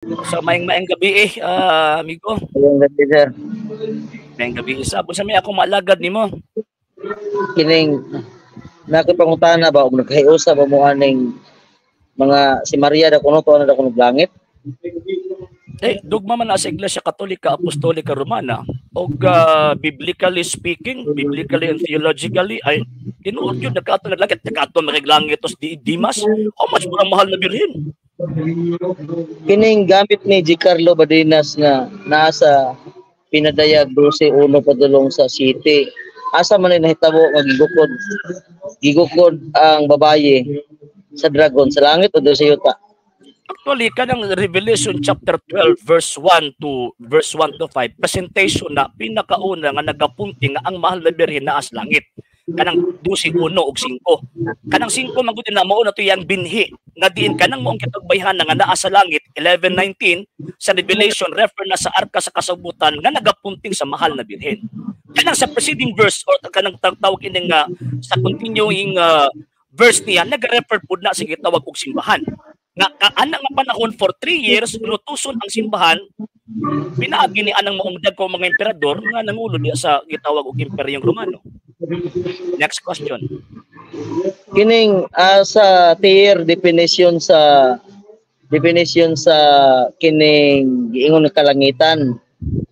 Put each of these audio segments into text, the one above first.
So maayong maayong gabi eh, amigo. Maayong gabi, sir. Maayong gabi isa. Unsa may ako maalagad nimo? Kining nakipangutana ba og nagkahiusa ba mo aning mga si Maria da kuno to na da kuno langit? Eh, dugma man na sa Iglesia Katolika Apostolika Romana og biblically speaking, biblically and theologically ay tinuod yun nagkaato naglangit, nagkaato makiglangit tos di Dimas. How much mo ang mahal na birhen? Kining gamit ni G. Carlo Badinas nga naa sa pinadayag 12:1 padulong sa city. Asa man ay nahitabo nga gigukod gigukod ang babaye sa dragon, sa langit o sa yuta? Actually, kanang Revelation chapter 12 verse 1 to verse 1 to 5, presentation na pinakauna nga nagapunti nga ang mahal na birhen naa sa langit. Kanang 12:1 ug 5. Kanang 5 man gud na mao na to yang binhi nga diin kanang moong kitugbayhan nga naa sa langit. 11:19 sa Revelation refer na sa arka sa kasabutan nga nagapunting sa mahal na birhen. Kanang sa preceding verse or kanang tawag ining sa continuing verse niya, nag-refer pud na sa gitawag og simbahan nga kaana nga panahon for 3 years lutuson ang simbahan pinaagi ni anang maong dagko mga emperador nga nangulo diya sa gitawag og Imperyong Romano. Next question. Kining sa tier definition sa kining giingon nga kalangitan,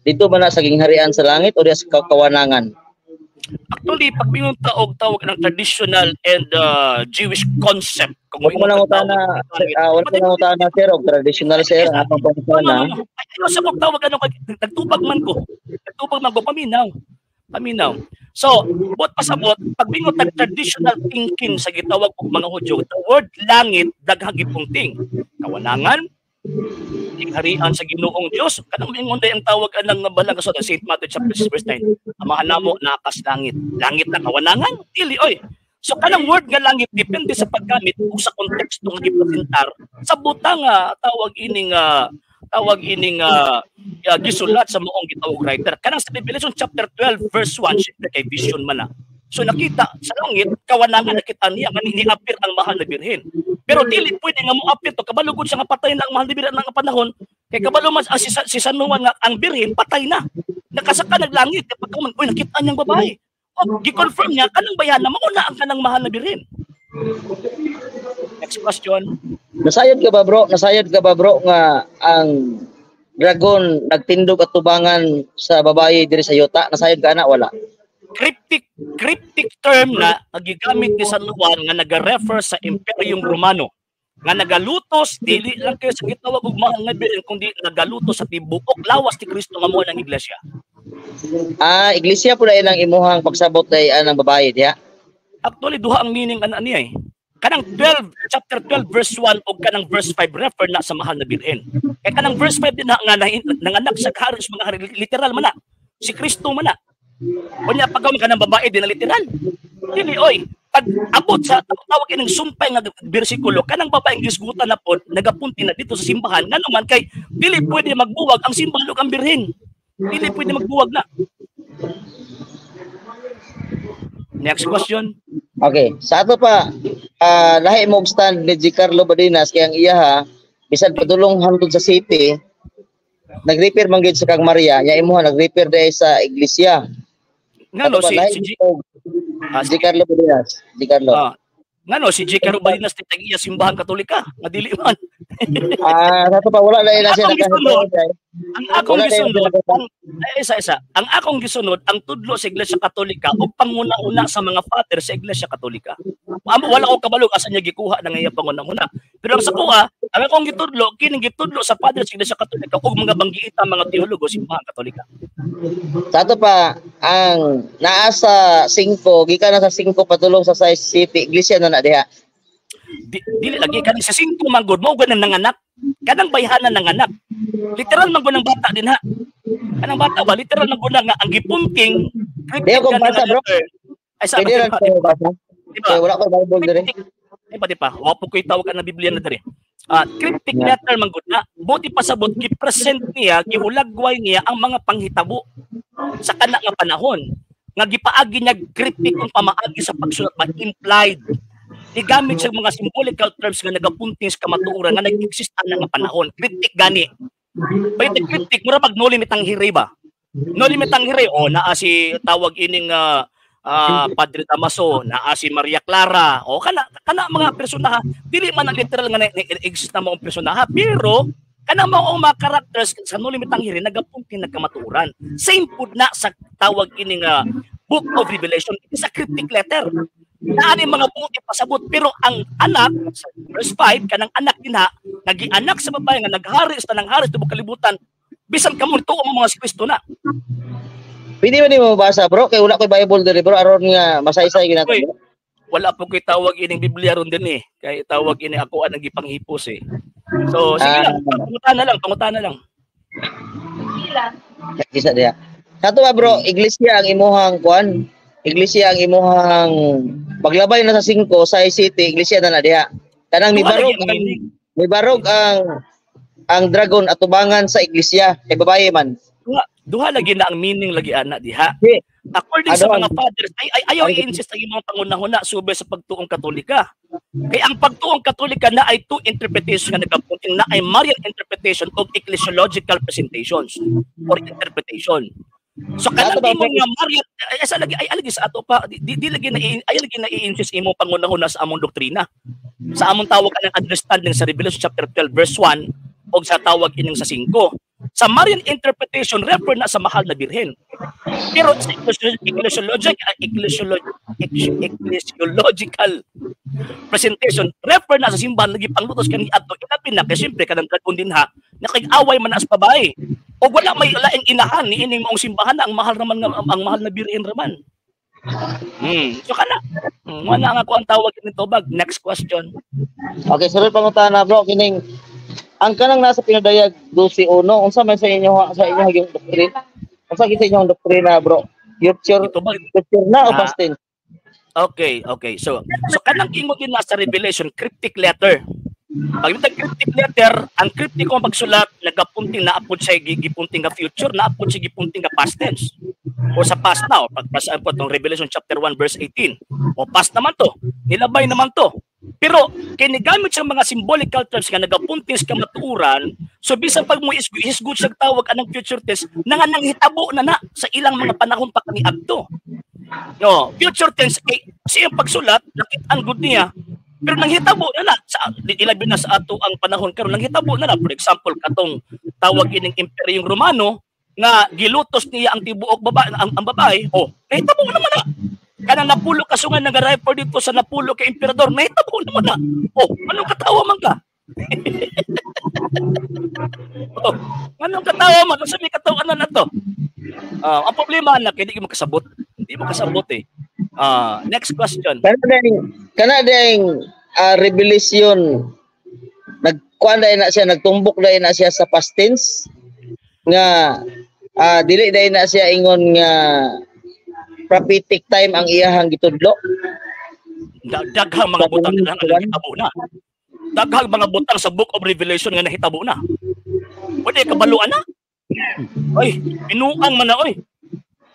dito ba na sa gingharian sa langit o diya sa kawanangan? Actually, pag mingon ta og tawag ng traditional and Jewish concept, kung wala mo nang utana, wala mo nang utana, sir, og traditional, sir, ang atong pangutana. Ay, sa kog tawag ano, nagtubag man ko. Nagtubag man ko, paminaw. Paminaw. So, buot pasabot, pag mingon tag traditional thinking sa gitawag og mga Hudyo, the word langit daghang gipunting. Kawanangan, harian sa Ginoong Dios, kanang mingon day ang tawag anang balang kasulatan St. Matthew chapter 6 verse 9. Amahan namo nakas langit. Langit na kawanangan? Dili oy. So kanang word nga langit depende sa paggamit ug sa konteksto nga gipresentar sa butang tawag ining gisulat sa moong gitawag writer. Kanang sa Revelation chapter 12 verse 1, syempre kay vision man na. So nakita sa langit, kawanangan, nakita niya nga ni-appear ang mahal na birhen. Pero dili pwede nga mo-appear to kabalo gud siya nga patay na ang mahal na birhen ang panahon kay kabalo man si San Juan nga ang birhen patay na. Nakasaka naglangit kapag man, uy, nakita niyang babae. O gi-confirm niya kanang bayan na mauna ang kanang mahal na birhen. Next question. Nasayod ka ba, bro? Nasayod ka ba, bro, nga ang dragon nagtindog at tubangan sa babae diri sa yuta? Nasayod ka na wala? Cryptic cryptic term na nga gigamit ni San Juan nga naga-refer sa Imperyong Romano nga nagalutos dili lang kayo sa gitawag og mahal nga birhen kundi nagalutos sa tibuok lawas ni Kristo nga mao ang iglesia. Ah, iglesia po na ilang imuhang pagsabot ay anang babae diha. Actually, duha ang meaning ana niya eh. Kanang 12 chapter 12 verse 1 ug kanang verse 5 refer na sa mahal na birhen. Kay kanang verse 5 din na nga nanganak sa hari sa mga hari, literal man na. Si Kristo man na. Unya pag kanang babae din na literal. Dili oy. Pag abot sa tawag ining sumpay nga bersikulo, kanang babaeng gisgutan na pod nagapunti na dito sa simbahan, ngano man kay dili pwede magbuwag ang simbahan ug ang birhen. Dili pwede magbuwag na. Next question. Okay, sa ato pa lahi mo og stand ni G. Carlo Badinas kay ang iya ha bisan padulong hangtod sa city nag-repair man gyud sa kang Maria, nya imuha nag-repair dahil sa iglesia. Ngano si si G, G. Carlo Badinas, G. Carlo. Ngano si G. Carlo Badinas titag iya simbahan Katolika nga dili man. Sa ato pa wala na ila siya. Ang akong gisunod, isa isa, ang akong gisunod ang tudlo sa Iglesia Katolika ug panguna-una sa mga father sa Iglesia Katolika. Amo wala ko kabalo asa niya gikuha nang iya panguna-una. Pero ang sa kuha, ang akong gitudlo kining gitudlo sa father sa Iglesia Katolika ug mga banggiita mga teologo sa simbahan Katolika. Sa ato pa ang naa sa 5 gikan na sa 5 padulong sa size city, iglesia na na diha. Dili lagi kan sa 5 man gud mao ganang nanganak kanang bayhanan nanganak. Literal man gud ang bata din ha. Kanang bata ba literal man gud nga ang gipunting. Di ko basa, bro. Ay sa ba? Diba? Wala ko Bible dire. Di ba di pa? Wa po koy tawag na Biblia na dire. Cryptic letter man gud na. Buti pasabot gi-present niya, gihulagway niya ang mga panghitabo sa kana nga panahon nga gipaagi niya cryptic kung pamaagi sa pagsulat ba implied. Gigamit siya mga symbolical terms nga nagapunting sa kamatuoran nga nag-exist ana nga panahon. Cryptic gani. By the cryptic, mura pag Noli Me Tangere ba? Noli Me Tangere, o naa si tawag ining Padre Damaso, naa si Maria Clara, o kana kana mga personahe, dili man ang literal nga exist na maong personahe, pero kana mao mga characters sa Noli Me Tangere nagapunting nagkamatuoran. Same pud na sa tawag ining Book of Revelation, it is a cryptic letter. Naani mga buot ipasabot, pero ang anak sa verse 5, kanang anak dinha nagianak sa babae nga naghari sa tanang hari sa tibok kalibutan, bisan kamo tuo mo mga si Kristo na. Pwede ba ni mo mabasa, bro? Kay wala koy Bible diri, bro, aron nga masaysay gyud nato. Uy, wala po kay tawag ining Biblia ron din eh. Kay tawag ini ako ang gipanghipos eh. So sige lang, pangutana lang, pangutana lang. Isa diha. Kato ba, bro, iglesia ang imuhang kuan? Iglesia ang imuhang paglabay na sa 5 sa city, iglesia na na diha. Kanang mibarog ang dragon atubangan sa iglesia kay babaye man. Duha lagi na ang meaning lagi ana diha. According sa mga fathers, ay ayaw i-insist ang imong pangunahuna sube sa pagtuong Katolika. Kay ang pagtuong Katolika na ay two interpretation nga nagapunting na ay Marian interpretation o ecclesiological presentations or interpretation. So kanang imong nga Marian ay sa lagi ay alagi sa ato pa di lagi na ay lagi na i-insist imong pangunahuna sa among doktrina. Sa among tawag kanang understanding sa Revelation chapter 12 verse 1 o sa tawag ining sa 5. Sa Marian interpretation, refer na sa mahal na birhen. Pero sa ecclesiological presentation, refer na sa simbahan lagi panglutos kani adto ilabi na kay siyempre kanang dragon din ha nakig-away man na sa babae. O wala may laing inahan ni ining maong simbahan na ang mahal raman nga ang mahal na birhen raman. So kana wala nga ko ang tawag ini tubag. Next question. Okay, sunod pangutana, bro, kining ang kanang nasa pinadayag 12:1, unsa man sa inyo yung doktrina? Unsa gyud sa inyong doktrina, bro? Future na o past tense? Okay. So kanang ingon din nasa Revelation cryptic letter. Pag yung cryptic letter, ang cryptic kong pagsulat nagapunting na apod siya gipunting nga future, na apod siya gipunting nga past tense. O sa past now, pagpasaan po itong Revelation chapter 1 verse 18. O past naman to, nilabay naman to. Pero kinigamit siya mga symbolical terms nga nagapunting sa kamatuoran, so bisan pag mo isgot siya tawag anang future tense, nga nanghitabo na na sa ilang mga panahon pa kaniadto. No, future tense kay sa iyang pagsulat nakit-an gud niya. Pero nanghitabo na na sa ilabi na sa ato ang panahon karon nanghitabo na na, for example katong tawag ining Imperyong Romano nga gilutos niya ang tibuok babae ang babae, oh nahitabo naman na. Kanang napulo kasungan nag-refer dito sa napulo kay emperador, nahitabo naman na. Oh, anong katawa man ka? Oh, anong katawa man? Unsa may katawanan na to? Ang problema anak, hindi mo kasabot. Hindi mo kasabot eh. Next question. Kana ding revelation nagkuan dai na siya, nagtumbok dai na siya sa past tense nga dili dai na siya ingon nga prophetic time ang iyahang gitudlo. Daghang mga butang nga nahitabo na. Daghang mga butang sa Book of Revelation nga nahitabo na. Pwede kabaluan na. Ay, binuang man na oy.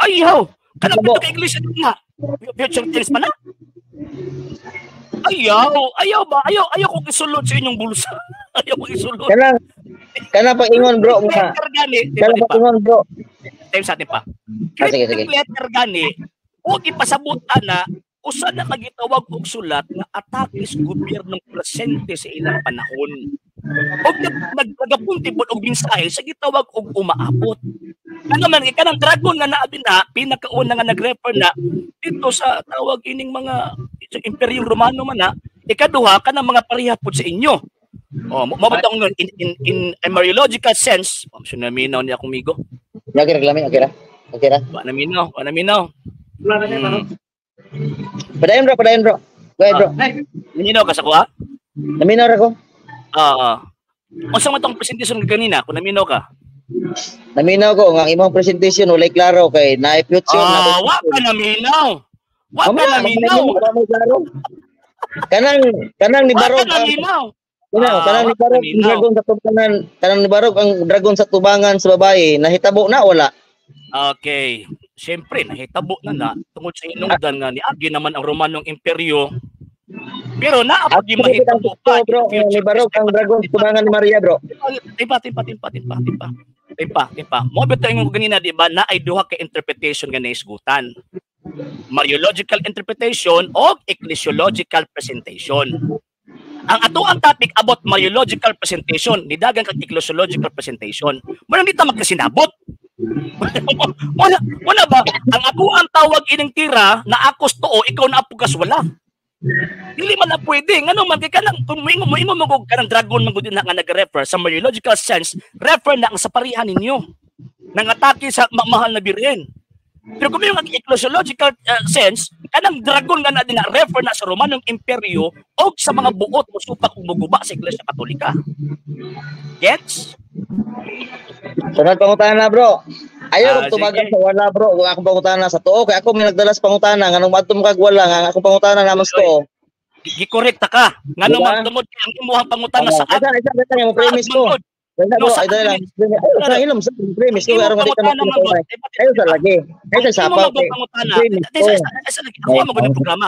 Ay haw, kanang pito ka iglesia nga. Future tense pa na. Ayaw ba? Ayaw kong isulod sa inyong bulsa. Ayaw kong isulod. Kanang pag-ingon, bro, nga. Kanang pag-ingon, bro. Time sa atin pa. Cryptic letter gani, huwag ipasabot ana, usa na kagitawag og sulat nga atake sa gobyernong presente sa ilang panahon. Og nagapunti pod og mensahe sa gitawag og umaabot. Ano man kanang dragon nga naabi na pinakauna nga nagrefer na dito sa tawag ining mga sa Imperyong Romano man na, ikaduha kanang mga pareha pod sa inyo. Oh, mao ba tong in embryological sense, naminaw niya akong migo. Okay ra, okay ra. Okay ra. Wa naminaw, wa naminaw. Padayon bro, padayon bro. Go ahead bro. Naminaw ka sa kuha? Naminaw ra ko. Unsa man tong presentation kanina kung naminaw ka? Naminaw ko nga imong presentation walay klaro kay naay future na. Wa ka naminaw. Wa ka naminaw. Kanang ni Barog. Wa ka naminaw. Kanang ni Barog ang dragon sa tubangan, kanang ni Barog ang dragon sa tubangan sa babae, nahitabo na wala? Okay. Siyempre nahitabo na na tungod sa hinungdan nga niagi naman ang Romanong Imperyo. Pero naa At pag mahitabo pa bro, in future. Ni barog ang dragon tubangan ni Maria, bro. Timpa, timpa, timpa, timpa, timpa. Timpa, timpa. Mo bitaw ingon ko ganina, di ba, na ay duha ka interpretation nga naisgutan. Mariological interpretation o ecclesiological presentation. Ang ato ang topic about Mariological presentation, nidagan kag ecclesiological presentation. Mo nang dita magkasinabot. Wala, wala ba? Ang ako ang tawag ining tira na akos tuo, ikaw na apugas wala. Dili man na pwede. Ngano man kay kanang kung moingon mo og kanang dragon man gud na nga nag-refer sa Mariological sense, refer na ang sa parihan ninyo. Nangatake sa mahal na birhen. Pero kung yung ecclesiological sense, kanang dragon nga na din na refer na sa Romanong Imperyo o sa mga buot mo supak ug muguba sa Iglesia Katolika. Gets? Sunod pangutana, bro. Ayaw kong tumagan sige. Sa wala, bro. Kung akong pangutana sa tuo, kay ako may nagdala sa pangutana nganong madto mo kag wala nga ang akong pangutana naman sa tuo. Gikorrekta ka. Ngano Diba? Man tungod kay ang imuhang pangutana sa Isa, isa, isa, mo premise ko. Isa, No, bro, sa ay dali lang. Ay, sa ilom, sa premise ko Ang aron imong di ka pangutana man magpangutana. gud. Ayaw sa lagi. Ay sa Ang imong sapaw magong kay pangutana. premise Isa, ko. isa, isa, lagi. Ako ang magong programa.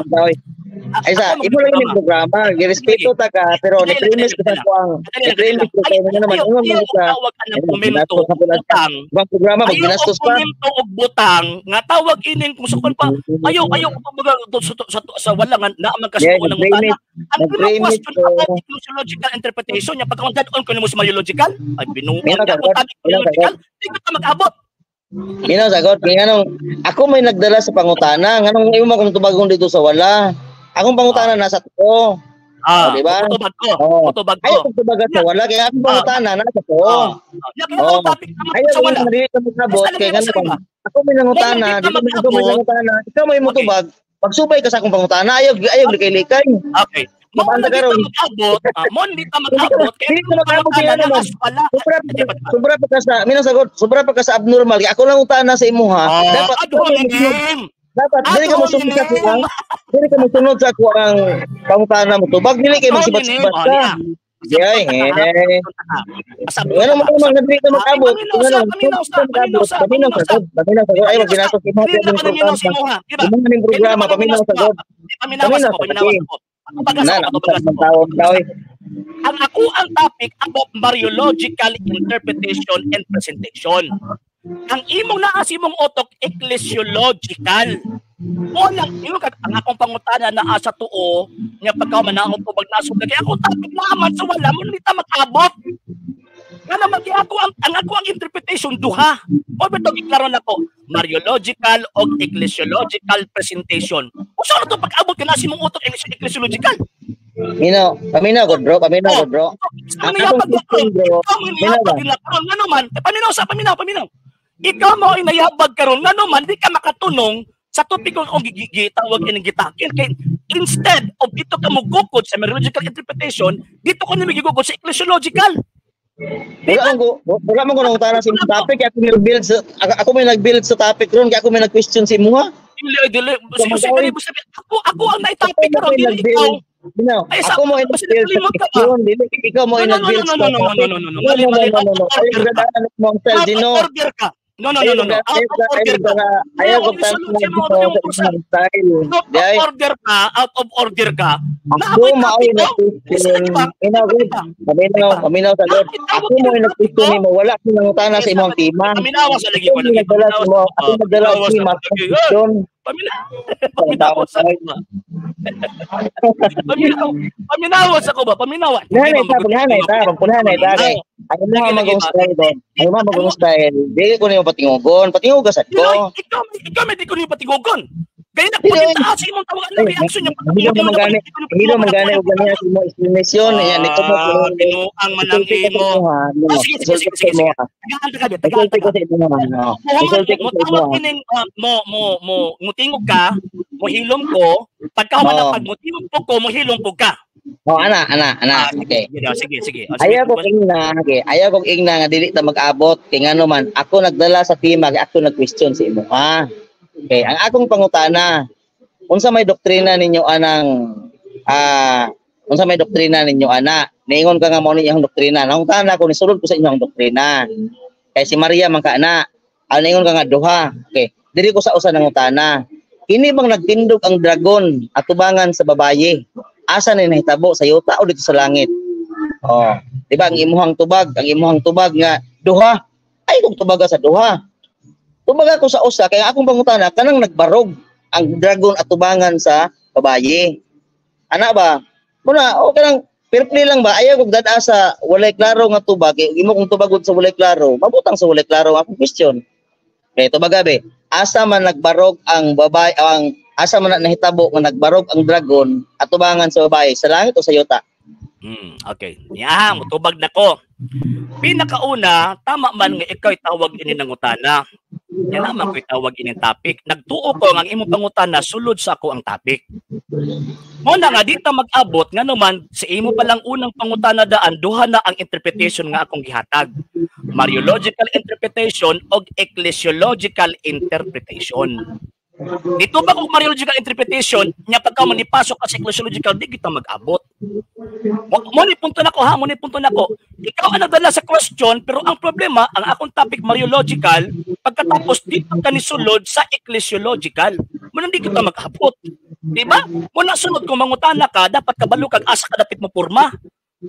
Ay sa, Ako ang imo magong lang yung programa. programa. Girespeto ta ka, pero ni premise ko sa ako ang Dali ni lang, dali premise lang. ko kay Ay, ano naman ayaw, ingon ayaw man sa tawag ka ng Ayun, komento ginastos na pala siya. butang. Ibang programa Ayaw magginastos og pa. komento og butang nga tawag ining kung sa pa ayaw ayaw kumbaga sa wala nga naa man Yeah, kasuo ng utana. nag-premise, Ang imong nag-premise question ko. about ecclesiological interpretation nya pagka on ko nimo sa Mariological ay binuang Minaw niya sagot, kung topic minaw Mariological sagot. di ka mag-abot. Minaw sagot, kay nganong ako may nagdala sa pangutana, nganong imo man kung tubagon dito sa wala. Akong pangutana nasa tuo. Ah, Oh, di ba? Mutubag ko, Oh. mutubag ko. Ayaw kong tubagan sa wala kay akong pangutana nasa tuo. Ya kaya Oh. ang topic naman Ayaw sa wala. ko dili ka magabot Basta kay lagi ngano sa iba. ako may nangutana, Wala, di dili ka man ako may mag-abot. nangutana. Ikaw may mutubag. Pagsubay ka sa akong pangutana, ayaw ayaw likay-likay. Okay. Mo Mabanta na ka di ron. ta mag-abot, mo di ta Dili ka mag-abot kaya dili ka mag-abot kay pangutana ano man. na wala. Sobra Di ba, di ba? sobra pa ka sa minang sagot, sobra pa ka sa abnormal. Kay ako lang utana sa imuha. Dapat Ad hominem. dapat Ad dili ka mosunod sa hominem. kuang dili ka mosunod sa kuang pangutana mo tubag dili kay Ad hominem. magsibat-sibat Oh, ka. niya. Yay, eh. Pasabot Ano ka, mo naman nga dili ka Ah, mag-abot? paminaw sa, paminaw sa, paminaw sa, Paminaw paminaw sa, sa. paminaw sa. Ay magginastos imo Dili na ka naminaw sa imuha, di ba? Imo ning Dili programa na ka paminaw naminaw sa sa god. Paminawas Paminaw ako, sa paminawas lagi. ako. Patubagas Na ako, na patubagas man ako. tawag daw. Ang ako ang topic about Mariological interpretation and presentation. Ang imong naa sa imong utok ecclesiological. O lang imo kag ang akong pangutana naa sa tuo nya pagka man ako tubag nasog kay ako topic naman sa wala mo ni ta mag-abot. Nga naman kay ako ang interpretation duha. O bitaw giklaro nako Mariological o ecclesiological presentation. Usa na to pag-abot ka na sa imong utok ecclesiological. Minaw, paminaw god bro, paminaw god bro. Ang Ang akong niyabag na question bro, ikaw mo minaw niyabag ba? na karon ngano man, eh, paminaw sa paminaw paminaw. Ikaw mo ay nayabag karon ngano man di ka makatunong sa topic ko kung gigitawag ining gitakin kay instead of dito ka mugukod sa Mariological interpretation, dito ko nimo gigukod sa ecclesiological. Wala man ko nangutana sa imong topic kay ako may nag-build sa ako may nag-build sa topic ron kay ako may nag-question sa imuha. Dili dili sige, sige, sabi, ako ako ang naitopic Ako karon may dili ikaw. nag-build. Minaw, Ay, ako mo ay basta nag-build sa nakalimot ka ba? question, dili ikaw mo ay No, no, no, nag-build no, sa no, no, no, topic. no, no, no, No, mali, no, mali, no, no, out no, of no. Ayaw order ka. gandaan mo ang style, Out of Gino. order ka. No, no, no, no, no. Out of order ka. Ayaw ko Ayaw, isulod sa mga tanong mga sa imong style. Out of Di order ka, out of order ka. Ako Naamoy maoy topic ko. nag-question. Di ba? Minaw Di gud. ba? Paminaw, paminaw sa God. Ako mo ay nag-question nimo, wala ko nangutana sa imong tema. Paminawa sa lagi Ako ko may lagi. nagdala sa imo, ako nagdala sa Paminawa tema sa lagi. question. Paminawa. Paminawa sa ako ba? Paminawa. Paminawa sa ako ba? Paminawa. Pulhanay ta, pulhanay ta, pulhanay ta kay. Ayaw mo magong style doon. Ayaw mo magong style. Dili ko nimo patingugon, patinguga sad ko. Ikaw, ikaw may di ko niyo patigogon. Kaya Dili, oy. nagpakita sa imong tawagan ng Ay, reaction niya. hindi ka mangani, hindi ka mangani og gani sa imong explanation. Yan ito mo. Ah, binuang man ang Isulti ko sa imo. imuha. Ah, sige, sige, sige, sige, sige. Tagaan ka gabi, tagaan Isulti ka. ko sa imuha. Isulti ko Mo sa tawag imuha. kining mo mo mo mutingog ka, mo hilom ko, pagka wala Oo. pag mutingog po ko, mo hilom po ka. Oh, ana, ana, ana. Ah, Okay. sige, sige, sige. Ah, sige. Ayaw ko ingna, okay. Ayaw kong ingna nga dili ta mag-abot kay ngano man ako nagdala sa tema kay ako nag-question sa imuha. Okay, ang akong pangutana, unsa may doktrina ninyo anang unsa may doktrina ninyo ana? Niingon ka nga mao ni iyang doktrina. Nangutana ko nisulod ko sa inyong doktrina. Kay si Maria man ka ana. Ang niingon ka nga duha. Okay. Diri ko sa usa nangutana. Kini bang nagtindog ang dragon atubangan sa babaye? Asa ni nahitabo, sa yuta o dito sa langit? Oh, di ba ang imuhang tubag nga duha? Ay kung tubaga sa duha. Tubaga ko sa usa kaya akong pangutana kanang nagbarog ang dragon atubangan sa babaye. Ana ba? Muna, okay lang, fair play lang ba? Ayaw kog dad-a sa walay klaro nga tubag, kay imo kong tubagod sa walay klaro, mabutang sa walay klaro ang akong question. Kay tubaga be, asa man nagbarog ang babae, ang asa man na nahitabo nga nagbarog ang dragon atubangan sa babae, sa langit o sa yuta? Okay. Ya, mutubag na ko. Pinakauna, tama man nga ikaw tawag ini nangutana. Yan naman ko tawag ini topic. Nagtuo ko nga ang imong pangutana sulod sa ako ang topic. Mo na nga dito mag-abot nga naman sa imo pa lang unang pangutana daan duha na ang interpretation nga akong gihatag. Mariological interpretation og ecclesiological interpretation. Dito ba kung Mariological interpretation nya pagka man ipasok ka sa ecclesiological, di kita mag-abot. Mo ni punto nako ha, mo ni punto nako. Ikaw ang nagdala sa question, pero ang problema, ang akong topic Mariological, pagkatapos dito ka ni sulod sa ecclesiological. Mo nang di kita mag-abot. Di ba? Mo na sunod kung mangutana ka, dapat kabalo kag asa ka dapit mo porma.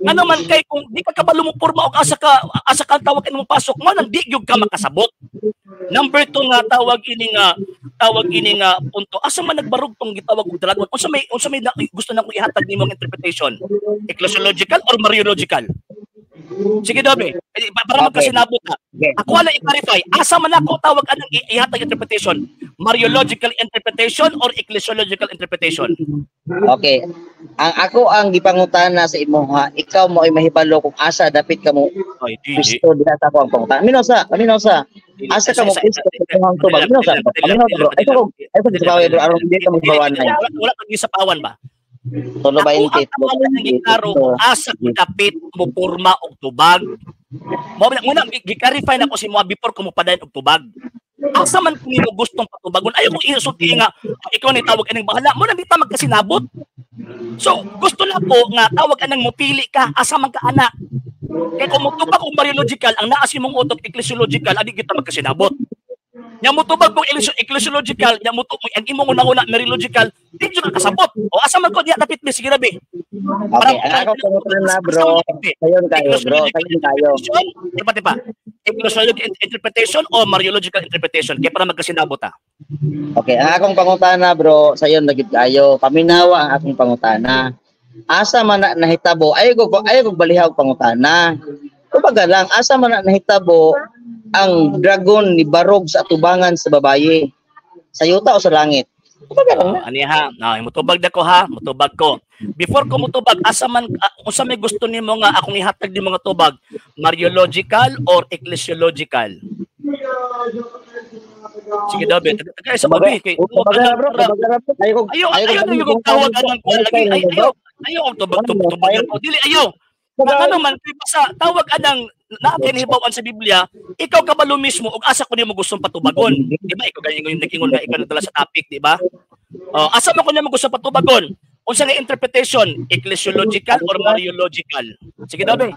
Ano man kay kung di ka kabalo mo porma og asa ka tawag mo pasok mo nang di gyud ka makasabot. Number 2 nga tawag ini nga punto. Asa man nagbarog tong gitawag og dragon? Unsa may gusto na kong ihatag nimo ang interpretation? Ecclesiological or Mariological? Sige, Dobe. Eh, para magkasinabot ka. Okay. Ako lang i-clarify. Asa man ako tawag anang ihatag interpretation? Mariological interpretation or ecclesiological interpretation? Okay. Ang ako ang gipangutana sa imo ha, ikaw mo ay mahibalo kung asa dapit ka mo Ay, di. Pwesto diha sa ako ang pangutana. Minaw sa, paminaw sa. Asa ka mo pwesto sa imong tubag? Minaw sa, paminaw bro. Ay ko sa bro, aron di ka magbawan na. Wala kang gisapawan ba? Tulo Ako ang 20. tawag ng giklaro kung asa ko dapit mo porma og tubag. Mo na muna gi-clarify na ko si mo before ko mo padayon og tubag. Asa man kung nimo gustong patubagon, ayaw kong isulti nga ikaw ni tawag aning bahala mo na di ta magkasinabot. So gusto na ko nga tawag anang mopili ka asa man ka ana. Kay kung motubag og Mariological, ang naa sa imong utok ecclesiological, adi kita magkasinabot. Nya motubag kong ecclesiological, nya motubag ang imong una-una Mariological, di jud ka kasabot. O asa man ko diya dapit mi, sige rabi. Okay, ang ako pangutana bro. Sayon kayo bro, sayon kayo. Di ba, di ba? Ecclesiological interpretation o Mariological interpretation? Kaya para magkasinabot ha. Okay, ang akong pangutana bro, sayon na gid kayo. Paminawa ang akong pangutana. Asa man na nahitabo, ay ko balihaw pangutana. Kumbaga lang, asa man na nahitabo ang dragon ni barog sa atubangan sa babaye? Sa yuta o sa langit? Kumbaga lang na. Ani ha, na mutubag na ko ha, mutubag ko. Before ko mutubag, asa man unsa may gusto nimo nga akong ihatag ni mga tubag, Mariological or ecclesiological? Sige daw, be. Taga sa babi kay Kumbaga na bro, kumbaga na bro. Ayaw ko Ayaw, ayaw na yung tawag anang kuan lagi. Ay, ayaw, ayaw og tubag tubag tubag ko. Dili ayaw. Nga ano man kay basta tawag anang naa kay nahibaw-an sa Biblia, ikaw kabalo mismo og asa ko nimo gustong patubagon. Di ba ikaw galing yung nag-ingon nga ikaw nagdala sa topic, di ba? Oh, asa man ko nimo gusto patubagon? Unsa nga interpretation, ecclesiological or Mariological? Sige daw be.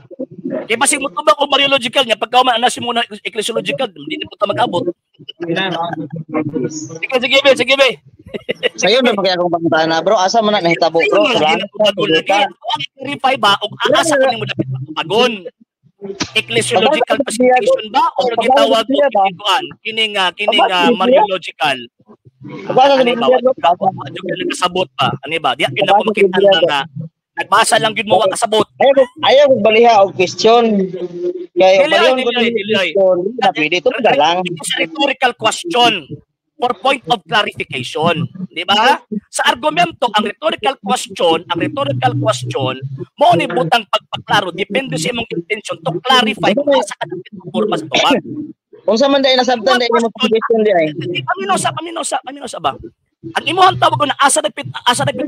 Kay basig mo tubag og Mariological nya pagka man ana si mo na ecclesiological, hindi na po ta mag-abot. Sige, sige be, sige be. Sayon na kaya akong pangutana bro, asa man na nahitabo bro? Ayun, Sa lagi langit na tubagon o sa lagi. yuta? Ako ang i-clarify ba og asa ko nimo dapat patubagon? Ecclesiological presentation ba or gitawag og kuan kini nga Mariological? Pagbasa sa Ani ba Biblia bro, wa jud ka nakasabot pa ani ba diya gyud ako makita nga nagbasa lang gyud mo wa kasabot. Ayaw ko baliha og question. Kay Dili ay, balihon ko dili ay, ng dili ay. question, di na pwede ito na lang. Ito sa rhetorical question for point of clarification, di ba? Sa argumento, ang rhetorical question mo ni butang pagpaklaro, depende sa imong intention to clarify kung asa ka dapat porma sa tubag. Unsa man dai nasabtan dai mo question di ay? Paminaw sa, paminaw sa, paminaw sa ba? Ang imuhang tawag ko na asa dapit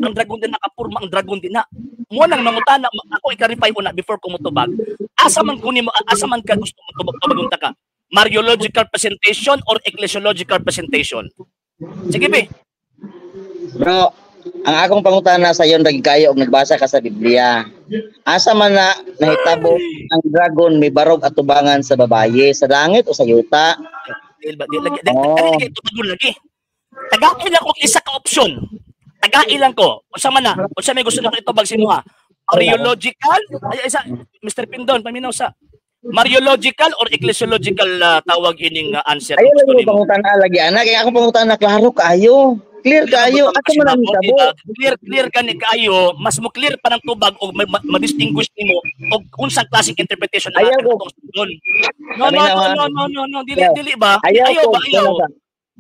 ang dragon din nakapurma ang dragon din na. Mo nang mangutana ako i-clarify una before ko motubag. Asa man kunin mo, asa man ka gusto mo tubag tubagon ta ka? Mariological presentation or ecclesiological presentation? Sige be. Bro, ang akong pangutana sa yon lagi kayo og nagbasa ka sa Biblia. Asa man na nahitabo ang dragon may barog atubangan sa babaye, sa langit o sa yuta? Di ba di lagi di, Oh. lagi tubagon lagi. Tagakin ako isa ka option. Tagai lang ko. Unsa man na? Unsa may gusto nako itubag sa imo, ha? Mariological? Ay, isa, Mr. Pindon, paminaw sa Mariological or ecclesiological tawag ining answer Ayaw gusto lang nimo? mo pangutana lagi ana, kaya akong pangutana klaro kaayo. Clear kaayo, ato man ang Di hitabo. ba? Clear clear gani kaayo, mas mo clear pa ng tubag og ma-distinguish nimo og unsang klaseng interpretation ang Ayaw ko. atong sundon. No, no, Paminaw, no, ha? no, no, no, no, dili Ayaw. Dili ba? Ayaw Ayaw ko. ba, ayaw?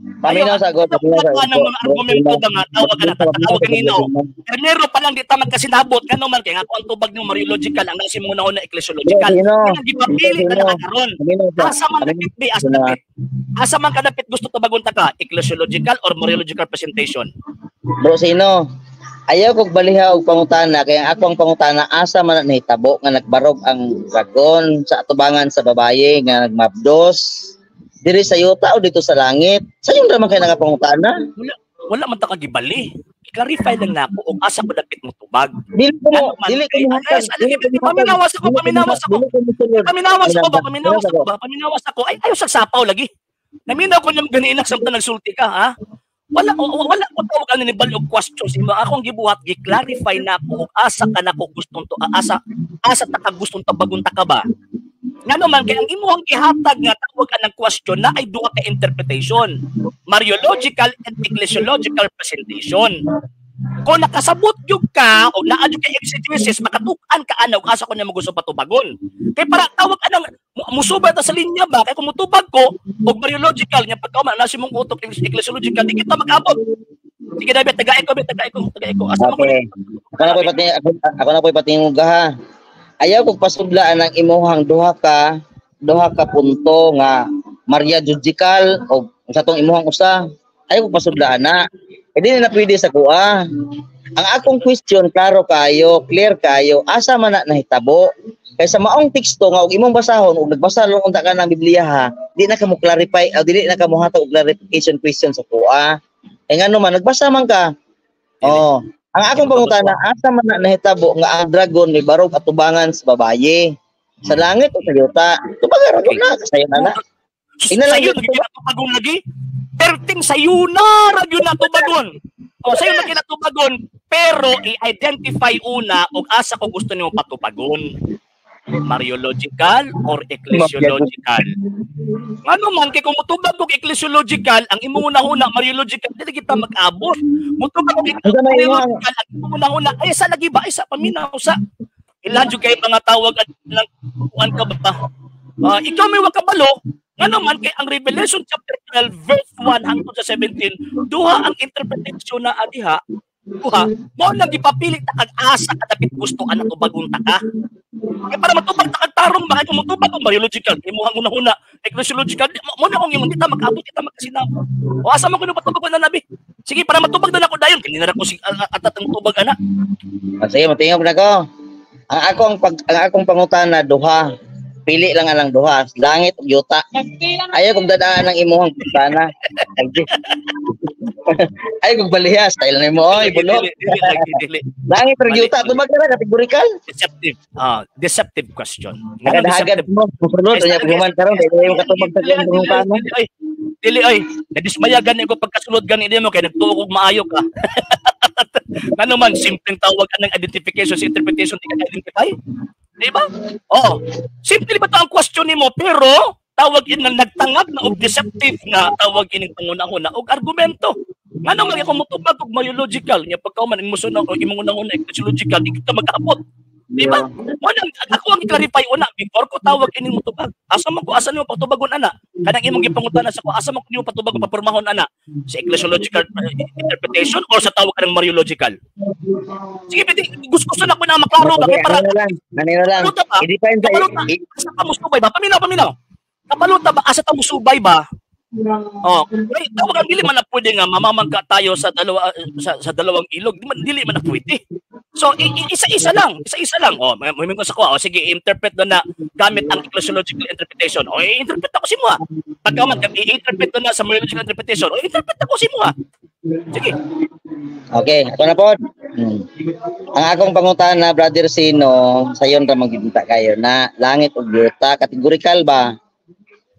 Paminaw sa God, paminaw sa Ayaw, ng mga argumento ba nga tawag ka na tawag kanino. Primero pa lang di ta magkasinabot ngano man kay nga ako ang tubag ng Mariological, ang nasi mo na ecclesiological. Sino? Kanang gipapili ka na karon. Paminaw sa. Asa man dapit bi, asa dapit? Asa man kadapit gusto tubagon ta ka, ecclesiological or Mariological presentation? Bro sino? Ayaw kog baliha og pangutana, kay ang akong pangutana, asa man na nahitabo nga nagbarog ang dragon sa atubangan sa babaye nga nagmabdos, diri sa yuta o dito sa langit? Sayon ra man kay nangapangutana. Wala, wala man ta kagibali. I-clarify lang nako og asa ko dapit mo tubag. Dili ko mo, Ano man dili ko kay mohatag, ay, dili ko mohatag, paminawas ako, dili ko paminawas ako. dili ko mosulod. Paminawas ako ba, paminawas Paminawas ako ba, paminawas ako. Ay, ayaw sa sapaw lagi. Naminaw ko niyang ganiinak samtang nagsulti ka, ha? Wala wala ko tawag ano ni balog questions imo. Akong gibuhat, gi-clarify na ako og asa ka nako gustong to, asa asa ta ka gustong tabagon ta ka ba? Ngano man kay ang imuhang gihatag nga tawag anang question na ay duha ka interpretation. Mariological and ecclesiological presentation. Kung nakasabot gyud ka o naa gyud kay exegesis, makatuk-an ka ana og asa ko niya gusto patubagon. Kay para tawag anang musubay ta sa linya ba, kay kung mutubag ko og Mariological nya pagka man nasi mong utok ecclesiological, di kita mag-abot. Sige David, tagay ko, tagay ko, tagay ko. Asa man ko Okay. Ako na po'y patingog ha. Ayaw kog pasudlaan ang imuhang duha ka punto nga Mariological o sa tong imuhang usa. Ayaw kog pasudlaan na. Hindi na pwede sa kuha. Ang akong question klaro kayo, clear kayo, asa man na nahitabo? Kay sa maong teksto nga og imong basahon og nagbasa lang unta ka ng Biblia ha, di na ka mo clarify o dili na ka mohatag og clarification question sa kuha. Eh ngano man nagbasa man ka. Oh, ang akong pangutana, asa man na nahitabo nga ang dragon ni barog atubangan sa babaye? Sa langit o sa yuta? Tubaga ra na, sayo na na. Ina lang Sayo yun. na lagi. Perting sayo na ra gyud na tubagon. O sayo na kinatubagon, pero i-identify una og asa ko gusto nimo patubagon. Mariological or ecclesiological? Ngano man kay kung mutubag og ecclesiological, ang imong una-una Mariological, dili kita mag-abot. Mutubag og Unsa may imong Mariological, ang imong una-una ay sa lagi ba, ay sa paminaw sa ilan jud kay mga tawag at lang kuan ka ba? Ah, ikaw may wakabalo. Ngano man kay ang Revelation chapter 12 verse 1 hangtod sa 17, duha ang interpretation na adiha. Duha mo lang gipapili ta kag asa ka dapit gusto ana tubagon ta ka. Kay para matubag ta kag tarong ba, kay kung mutubag og Mariological, imuhang una-una ecclesiological, mo na kung imong di ta mag-abot, kita magkasinabot. O asa man kuno patubag na nabi? Sige, para matubag na nako dayon, kini na ra ko si atat ang tubag ana. Ah, sige, matingog na ko. Ang akong pangutana duha. Pili lang ang duha, langit ug yuta. Ayaw kong dadaan ang imuhang pangutana. Ayaw kong baliha, style nimo oy, bulo. Dili, dili, lagi, dili. Langit ug yuta, tubag na categorical. Deceptive. Ah, deceptive question. Ngano Hagad-hagad deceptive? mo, musulod unya paghuman karon dili mo katubag sa akong pangutana. Dili, oy. Dili oy. Nadismaya gani ko pagkasulod gani nimo kay nagtuo kog maayo ka. Ngano man simpleng tawag anang identification sa interpretation, di ka identify? Di ba? Oo. Simple ba to ang question nimo, pero tawag in nga nagtangag na og deceptive nga tawag ining panguna-una og argumento. Ngano man kung mutubag og Mariological nya pagka man imo sunod og imong una-una ecclesiological, di kita mag-abot. Di ba? Mo nang ako ang i-clarify una before ko tawag ining mutubag. Asa man ko, asa nimo patubagon ana? Kanang imong gipangutana sa ko, asa man ko nimo patubagon, papurmahon ana? Sa ecclesiological interpretation or sa tawag kanang Mariological? Sige, pwede, gusto gusto na ko na maklaro ba kay Okay, para ano na lang, ano na lang. Kabaluta ba? I-define sa Kabaluta. Asa ka musubay ba? Paminaw, paminaw. Kabaluta ba? Asa ta musubay ba? Oh, ay, tawag ang dili man na pwede nga mamamangka tayo sa dalawang ilog. Di man, dili man na pwede. So isa-isa lang, isa-isa lang. Oh, may ko sa ko. Oh, sige, interpret na na gamit ang ecclesiological interpretation. Oh, i-interpret ako si mo. Pagka man i-interpret na na sa Mariological interpretation, oh, i-interpret ako si mo. Sige. Okay, ako na po. Ang akong pangutana, Brother Sino, sayon ra magginta kayo na langit ug yuta, categorical ba?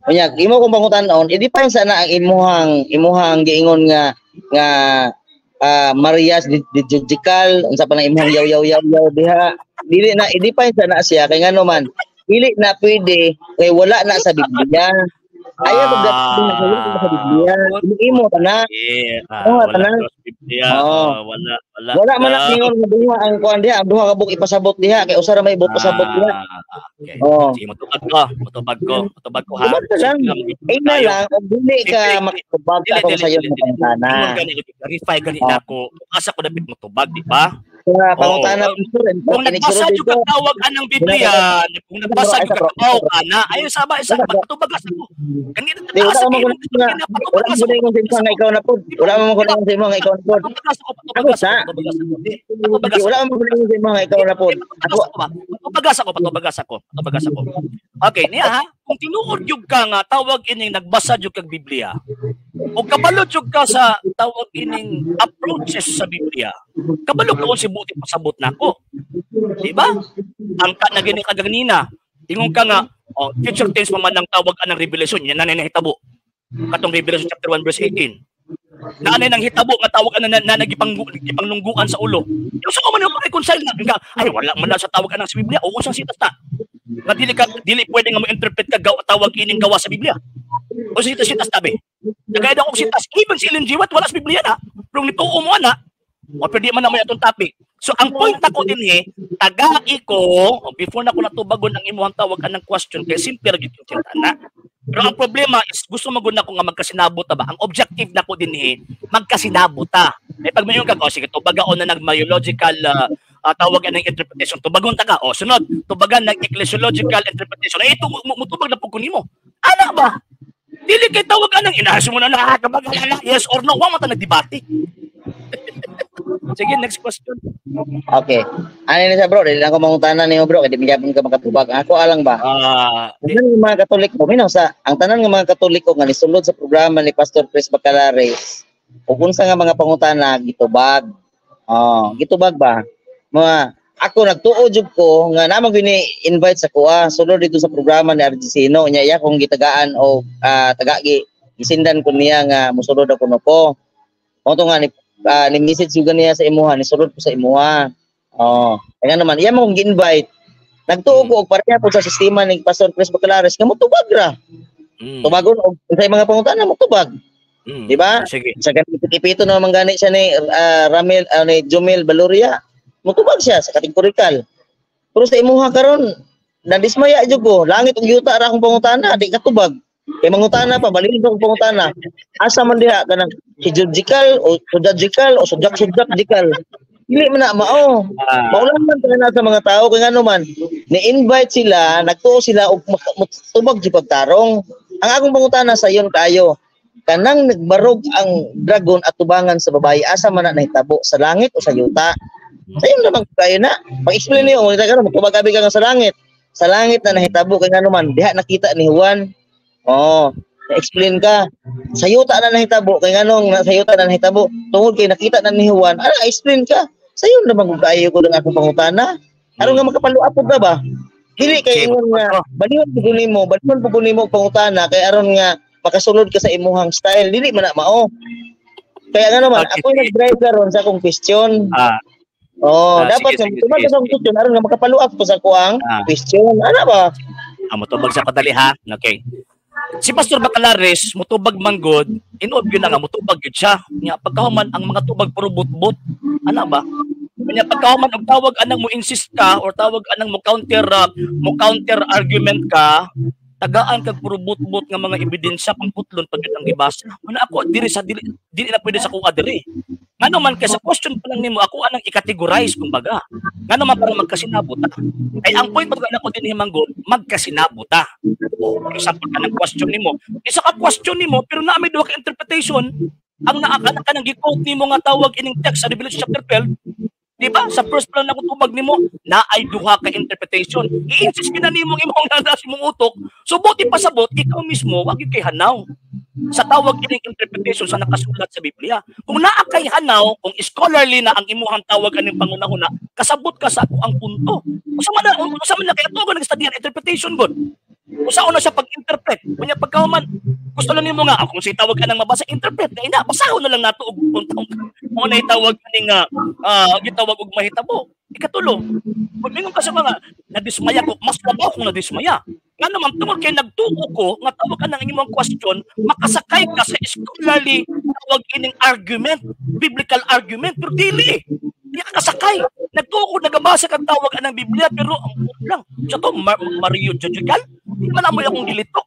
Unya, imo kong pangutanon, i-define sana ang imuhang giingon nga nga Marias liturgical, unsa pa nang imong yaw yaw yaw yaw diha. Dili na i-define sa na siya kay ngano man dili na pwede kay wala na sa Biblia. Ayaw pag wala na sa Biblia. Imo ta na. Yeah, Oo, wala tanan. sa Biblia. Oo. Wala, wala. Wala man na ningon nga duha ang kuan diha, ang duha ka book ipasabot diha kay usa ra may buok pasabot diha. Okay. Oo. Sige, motubag ko. Motubag ko. Motubag ko ha. Tubag ka lang. Sige, Ay na tayo. lang kung dili ka Dili, makatubag dili, akong dili, sayo dili, nga pangutana. Ingon gani, clarify gani Oo. na ako. Asa ko dapit motubag, di ba? Sa pangutana, Oo. pastor, Kung nagbasa inigsulod jud dito. ka tawag anang Biblia, kung nagbasa jud ka tawag ana, ayo saba isa patubag sa ko. Kanina Di, wala sa man ko nga. Wala man ko na sa imo nga ikaw na pod. Wala man ko na sa imo nga ikaw na pod. Patubagas ako, patubagas ako, patubagas ako. Patubagas Di, wala man ko na sa imo nga ikaw na pod. Patubagas ako ba? Patubagas ako, patubagas ako, patubagas ako. Okay, niya ha, kung tinuod jud ka nga tawag ining nagbasa jud kag Biblia, o kabalo jud ka sa tawag ining approaches sa Biblia, kabalo ka kung si buti pasabot nako. Di ba? Ang ka na gini ka ganina, ingon ka nga, oh, future tense pa man ang tawag anang revelation, yan na nahitabo. Katong Revelation chapter 1 verse 18. Na anay nang hitabo nga tawag ana na, na gipanglungguan sa ulo. Yung sa man yung reconcile na nga, ay wala man na sa tawag anang sa Biblia o unsang sitas ta. Nga dili ka dili pwede nga mo-interpret ka gawa, tawag ining gawa sa Biblia. O sitas sitas tabi. Nagayad ako sitas even si Ellen G. White wala sa Biblia na. Pero nituo mo ana, o pero di man na may atong topic. So ang point nako dinhi, tagai ko before na ko natubagon ang imuhang tawag anang question kay simple ra gyud yung na. Pero ang problema is gusto magud nako nga magkasinabot ta ba? Ang objective nako dinhi, magkasinabot ta. Eh pag mayon ka, oh, sige, tubagaon na nag myological tawag anang interpretation. Tubagon ta ka. O sunod, tubagan ng ecclesiological interpretation. Ay ito mutubag na pud ko nimo. Ana ba? Dili kay tawag anang inahas mo na na kabagalala, yes or no, wa man ta nagdebate. Sige, next question. Okay. Ano ni sa bro, dili lang ko mangutana nimo bro, kay di gyapon ka makatubag. Ako alang ba? Di, Tanan nga mga Katoliko, minaw sa ang tanan nga mga Katoliko nga nisulod sa programa ni Pastor Chris Bacalares, ug unsa nga mga pangutana gitubag. Oh, gitubag ba? Mga ako nagtuo jud ko nga namang gini invite sa kuha sulod dito sa programa ni RG Sino nya iya kong gitagaan o tagagi gisindan ko niya nga mosulod ako no ko. Mao to nga ni message juga niya sa imuha, ni sulod ko sa imuha. Oh, kaya naman iya mo kong gi-invite. Nagtuo ko og pareha po sa sistema ni Pastor Chris Bacalares nga motubag ra. Tubagon og sa mga pangutana motubag. Di ba? Sige. Sa ganit ipito naman gani siya ni Ramil ni Jumil Baluria. Motubag siya sa kategorikal. Pero sa imuha karon nadismaya jud ko. Langit ug yuta ra akong pangutana, di katubag. Kay mangutana pa balhin akong pangutana. Asa man diha kanang liturgical o sudagical o sujak sujak-gical. Dili man na mao. Maulan man tayo na sa mga tao kay ngano man ni-invite sila, nagtuo sila og tubag jud pagtarong. Ang akong pangutana sa iyon kayo, kanang nagbarog ang dragon at tubangan sa babae, asa man na nahitabo, sa langit o sa yuta? Sa iyon naman kayo na. Pag-explain niyo, kung karon magtubag abi ka nga sa langit. Sa langit na nahitabo kay ngano man diha nakita ni Juan. Oh, na-explain ka. Sa yuta na nahitabo kay nganong sa yuta na nahitabo tungod kay nakita na ni Juan. Ana, explain ka. Sa iyon naman kung kayo ko lang akong pangutana. Aron nga makapaluapod ka ba? Dili kay Okay, ingon nga balihon pud nimo, balihon pud nimo og pangutana kay aron nga makasulod ka sa imuhang style. Dili man na mao. Kaya nga naman, Okay, ako sige. nag-drive karon sa akong question. Oh, dapat sige, nga sige, tubag sige, ka sa akong sige. question aron nga makapaluap ko sa kuang question. Ana ba? Motubag sa kadali ha. Okay. Si Pastor Bacalares motubag manggod, inuod gyud na nga motubag gyud siya. Nya pagkahuman ang mga tubag puro butbut. Ana ba? Nya pagkahuman og tawag anang mo insist ka or tawag anang mo counter argument ka, tagaan kag puro butbut nga mga ebidensya pangputlon pag ang gibasa. Muna ako diri sa dili, dili na pwede sa kuha diri. Ngano man kay sa question pa lang nimo ako anang i-categorize kumbaga. Ngano man para magkasinabot ta. Ay ang point pag nako dinhi manggod, magkasinabot ta. O, for example kanang question nimo. Isa ka question nimo pero naa may duha ka interpretation. Ang naa ka kanang gi-quote nimo nga tawag ining text sa Revelation chapter 12, di ba? Sa first plan ako tubag nimo, na ay duha ka interpretation. I-insist gina nimo ang imong nasa imong utok. So buti pasabot, ikaw mismo wag gyud kay hanaw sa tawag ining interpretation sa nakasulat sa Biblia. Kung naa kay hanaw, kung scholarly na ang imuhang tawag aning pangunahuna, kasabot ka sa ako ang punto. Usa man na kay ato nag-study ang interpretation gud. Usaon na siya pag-interpret. Kunya pagkahuman, gusto lang nimo nga kung si tawag ka nang mabasa, interpret na ina, basahon na lang nato og kung mo na itawag kani nga gitawag og mahitabo. Ikatulo, kung mingon ka sa mga nadismaya ko, mas labaw kung nadismaya. Nga naman tungod kay nagtuo ko nga tawag ka ng imong question, makasakay ka sa scholarly tawag ining argument, biblical argument, pero dili. Di ka kasakay. Nagtuo ko nagabasa kag tawag anang Biblia, pero ang lang sa to Mario Judgical, di man amoy akong gilitok.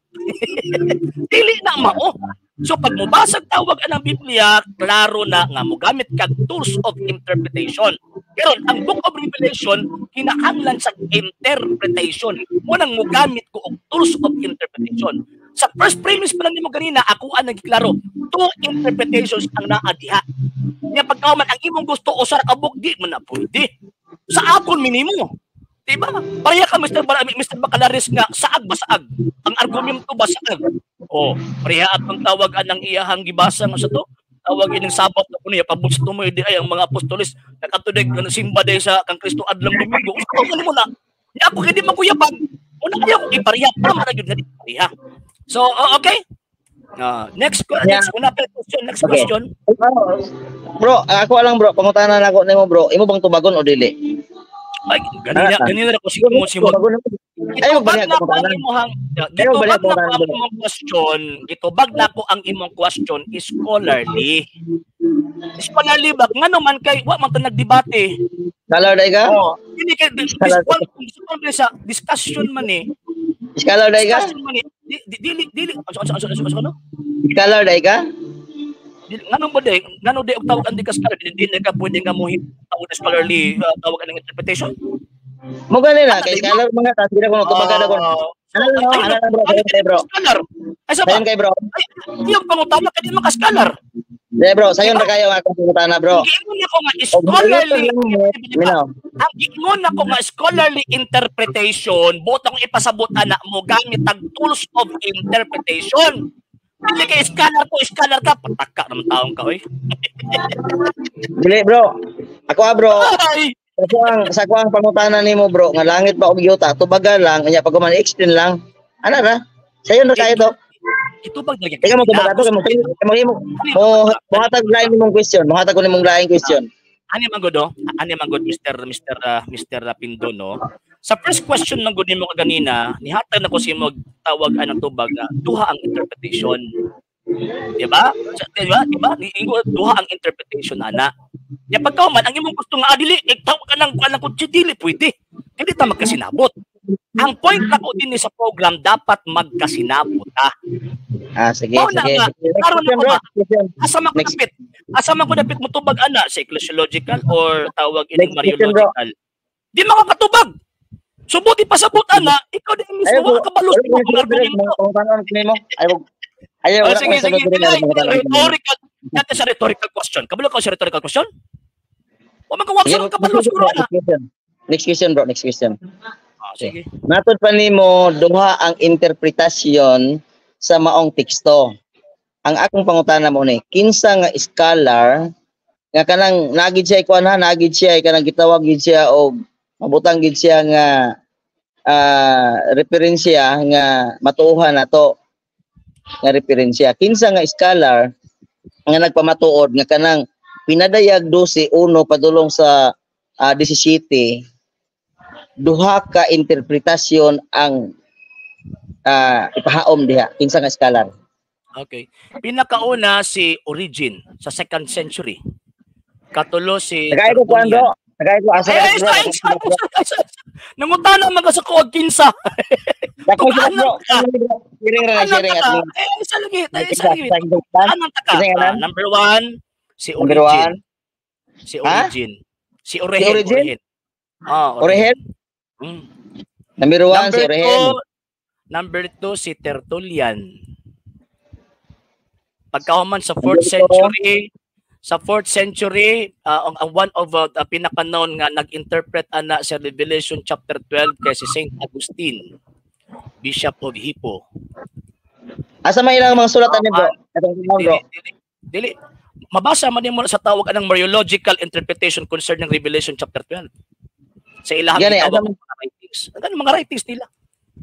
Dili na mao. So pag mobasag tawag anang Biblia, klaro na nga mogamit kag tools of interpretation. Pero ang Book of Revelation kinahanglan sa interpretation. Mo nang mogamit ko og tools of interpretation. Sa first premise pa lang nimo ganina, ako ang nagklaro, two interpretations ang naa diha. Nya pagkauman ang imong gusto usa ra ka book, di man na pwede. Sa akon minimo. Diba? Pareha ka Mr. Bacalaris nga saag ba saag. Ang argumento ba saag. Oh, pareha atong tawag anang iyahang gibasa nga sa to. Tawag ining Sabat na kuno pabot sa tumoy di ay ang mga apostoles nakatudig nga simba day sa kang Kristo adlang Domingo. Usa man mo na. Nya ako kay di makuyabag. Una kaya ko ipareha, tama ra gyud nga di pareha. So, okay. Next next una pa question, next question. Bro, ako lang bro, pangutana na ako nimo bro. Imo bang tubagon o dili? Ay, ganina ganina ra ko si mo si mo. Ay, Gitubag na ko ang imong gitubag na ko ang imong question, gitubag na ko ang imong question scholarly. Scholarly ba ngano man kay wa man ta nagdebate. Scholar day ka? Oh, dili kay sa discussion man eh. Scholar day ka? Discussion man eh. Dili dili ano ano? Scholar day ka? Ngano ba day? Ngano day og tawag ang di ka scholar, di na ka pwede nga mo tawag na scholarly tawag ang interpretation? Mo gani na kay scholar mga tas di na ko tubagan ako. Ano ano ano bro, kay bro. Scholar. Ay sa ba? Sayon kay bro. Iyong pangutana kay di man ka scholar. Di bro, sayon ra kayo nga akong pangutana bro. Giingon ako nga scholarly. Ang giingon ako nga scholarly interpretation, buot akong ipasabot ana mo gamit ang tools of interpretation. Dili kay scholar ko, scholar ka, pataka naman taong ka oy. Dili bro. Ako ah bro. Ay! Sa kuang pangutana nimo bro, nga langit ba og yuta, tubaga lang, nya pag man explain lang. Ana ra? Sayon ra kayo to. Gitubag na gyud. Ikaw mo tubaga to kay mo mo mo mohatag lain nimong question, mohatag ko nimong lain question. Ani man gud oh, ani man gud Mr. Pindo no. Sa first question man gud nimo kaganina, nihatag na ko si mo tawag anang tubag nga duha ang interpretation. Diba? Diba? Diba? Niingo duha ang interpretation ana. Nya pagkauman ang imong gusto nga dili tawag ka nang kuan kutsi dili pwede. Dili ta magkasinabot. Ang point nako din sa program dapat magkasinabot ta. Ah, sige, Mao na sige. nga. Karon Question, ako bro. ba? Question. Asa man ko Next. dapit? Asa man ko dapit mo tubag ana sa ecclesiological or tawag ining Next question, bro. Mariological? Di makakatubag. Subuti pa sabot ana, ikaw din mismo Ayaw, wa ka kabalo sa Wala imong argumento. Pangutana nimo. Ayaw. Ayaw, Oh, wala sige, ko sagot sige. diri, Dili, pangutana nimo. rhetorical. Dati sa rhetorical question. Kabalo ka sa rhetorical question? Wa man ka wa Sige, sa kabalo siguro ana. next question. Next question, bro. Next question. Ah, sige. Matod pa nimo duha ang interpretasyon sa maong teksto. Ang akong pangutana mo ni, kinsa nga scholar nga kanang nagid siya ikuan ha, nagid siya kanang gitawag gid siya og mabutang gid siya nga referensya nga matuohan nato nga referensya. Kinsa nga scholar nga nagpamatuod nga kanang pinadayag 12:1 padulong sa 17 duha ka interpretasyon ang ipahaom diha, kinsa nga scholar? Okay. Pinakauna si Origen sa second century. Katulo si Tagay ko kuan bro. Tagay ko asa Ay, ay, bro. ay, ay, ay, ay, ay. Nangutana man ka sa kuwag kinsa. Dako sila bro. Sharing ra Anong sharing taka? at Eh, isa lagi, eh, isa lagi. Anong taka? Number 1, si Number Origen. 1, Si Ha? Origen. Si Origen. Si Origen? Origen. Ah, Origen. Number 1 si Number Origen. 2, number 2 si Tertullian. Pagkahuman sa 4th Number two. century, sa 4th century, ang one of the pinaka-known nga nag-interpret ana sa Revelation chapter 12 kay si Saint Augustine, Bishop of Hippo. Asa man ilang mga sulatan ni bro? Atong tingnan, bro. Dili, dili, dili. Mabasa man nimo sa tawag anang Mariological interpretation concerning Revelation chapter 12. Sa ilahang Gani, gitawag asa mga writings. Ang mga writings nila.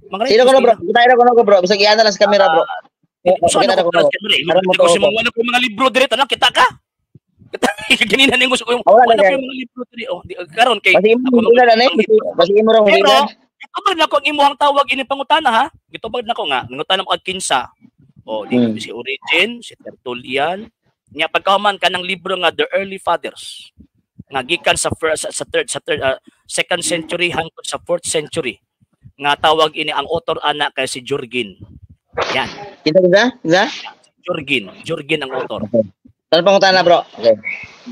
Mga Sino ko no, bro? Kita na ko no, bro. Bisag iana lang sa camera, bro. So, Kita ano na ko ko no. sa camera? Aron mo Ko si to. mga wala ko mga libro dire tanan kita ka. Kita ganina ning gusto ko yung Ah, wala wala na ko kay. yung mga libro dire. Oh, di, karon kay Basi imo ako hingilad ani. Basi imo ra Pero hingilad. gitubag na ko ang imuhang tawag ini pangutana ha. Gitubag na ko nga nangutana mo og kinsa. Oh, di si Origen, si Tertullian. Nya pagkahuman kanang libro nga The Early Fathers nga gikan sa first sa third second century hangtod sa fourth century nga tawag ini ang author ana kay si Jurgen. Yan, Kita kita? Kita? Jurgen, Jurgen ang author. Tanong pangutana, bro. Okay.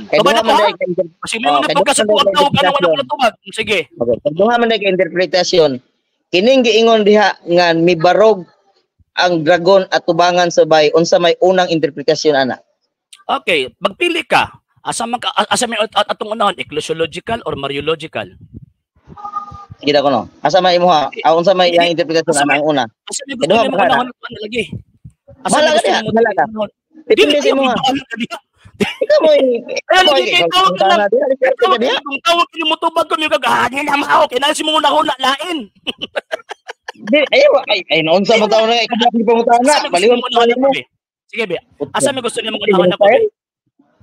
Kay Tubag duha na ko man ha. dai kay Kasi may Oh, mga kay pagka sa duha man tuwag dai tawag ano wala interpretasyon. ko natubag. Sige. Okay. Kay duha man dai kay interpretasyon. Kining giingon diha nga mibarog ang dragon at tubangan sa bay, unsa may unang interpretasyon ana? Okay, magpili ka. Asa man ka, asa may atong unahon, ecclesiological or Mariological? Sige ko no. Asa may imuha? Ah, unsa may iyang interpretasyon Asa ana ang una? Asa may Kay gusto duha nimo man kana. unahon ano lagi? Asa Bahala may ka gusto diha, nimo bahala ka. unahon? Depende Dili sa kayo imuha. bahala ka diha. Ikaw mo Ay, lagi kay tawag ka lang. ka diha. Kung tawag kini mo tubag ko kag ah na mao kay nasi mo unahon lain. Di ay ay ay unsa mo taon na ikaw ang pangutana. Asa may gusto Baliwan nimo unahon mo. ako be? Sige be. Asa may gusto nimo unahon ako be?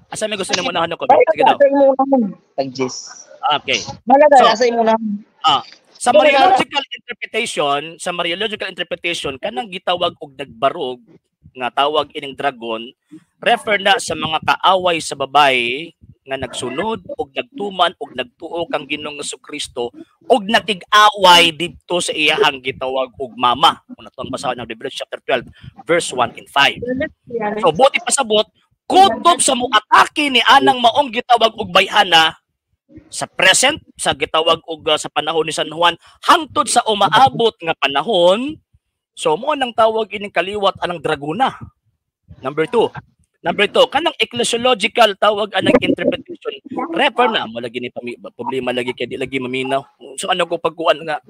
Asa may gusto nimo unahon ako be? Sige daw. Asa imo unahon? Tagjis. Okay. Bahala ka, So, asa imo unahon? Sa Mariological interpretation, sa Mariological interpretation kanang gitawag og nagbarog nga tawag ining dragon refer na sa mga kaaway sa babae nga nagsunod og nagtuman og nagtuo kang Ginoong Kristo og nakig-away didto sa iyahang gitawag og mama. Kung ato ang basahon ng Revelation chapter 12 verse 1 and 5. So buti pasabot kutob sa muatake ni anang maong gitawag og bayhana sa present sa gitawag og sa panahon ni San Juan hangtod sa umaabot nga panahon. So mo nang tawag ining kaliwat anang dragona. Number 2. Number 2, kanang ecclesiological tawag anang interpretation refer na mo lagi ni problema lagi kay di lagi maminaw. So ano ko pagkuan nga.